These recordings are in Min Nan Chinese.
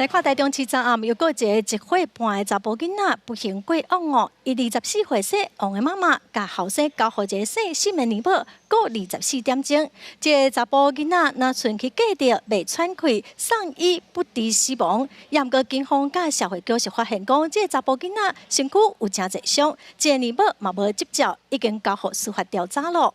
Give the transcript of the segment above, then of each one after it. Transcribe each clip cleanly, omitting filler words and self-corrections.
來看台中市昨暗又閣一个1歲半的查埔囡仔不幸過往哦，伊24歲細王的媽媽共後生交予一个姓沈的尼母顧24點鐘。這个查埔囡仔若賰去隔著袂喘氣，送醫不治死亡。毋過警方佮社會局是發現講，這个查埔囡仔身軀有誠濟傷，這个尼母嘛無執照，已經交予司法調查咯。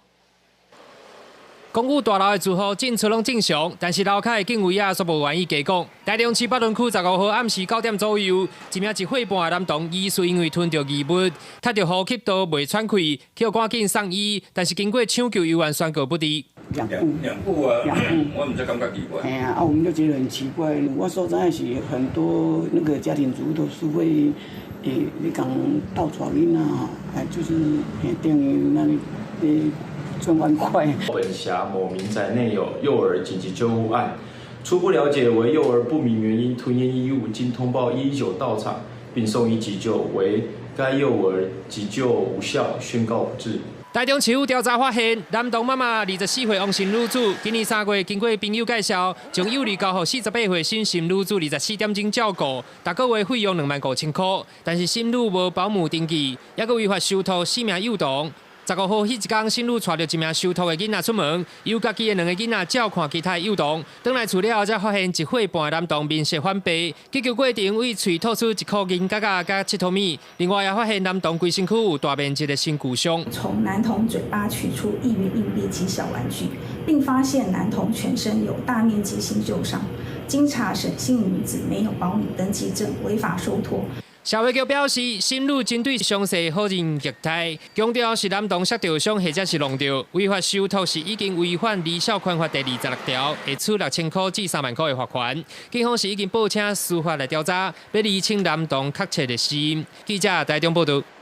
公寓大樓的住戶進出攏正常，但是樓跤的警衛仔卻無願意加講。台中市北屯區15號暗時9點左右，一名1歲半的男童疑似因為吞著異物，窒著呼吸道袂喘氣，去予趕緊送醫，但是經過搶救猶原宣告不治。兩步兩步啊，兩步，我毋知感覺奇怪。哎呀，啊，我們就覺得很奇怪。我所知是很多那個家庭主婦都是會，你講倒帶囡仔吼，哎，就是等於那裡，賺外快。本轄某民宅內有幼兒緊急救護案，初步了解為幼兒不明原因吞嚥異物，經通報119到場並送醫急救，惟該幼兒急救無效，宣告不治。台中市府調查發現，男童媽媽24歲王姓女子，今年3月經過朋友介紹，將幼兒交予48歲沈姓女子24點鐘照顧，逐個月費用25,000塊，但是沈女無保姆登記，猶閣違法收託四名幼童。15號彼一工，沈女帶著一名收託的囡仔出門，由家己的兩个囡仔照看其他幼童。轉來厝了後，才發現1歲半的男童面色反白，急救過程對喙吐出一箍銀角仔佮𨑨迌物。另外也發現男童規身軀有大面積的身軀傷。從男童嘴巴取出1元硬幣及小玩具，並發現男童全身有大面積新舊傷。經查，沈姓女子沒有保姆登記證，違法收託。社會局表示，沈女針對詳細否認虐待，強調是男童摔著傷或者是弄著，違法收託是已經違反兒少權法第26條，會處6000塊至3萬塊的罰款。警方是已經報請司法來調查，欲釐清男童確切的死因。記者台中報道。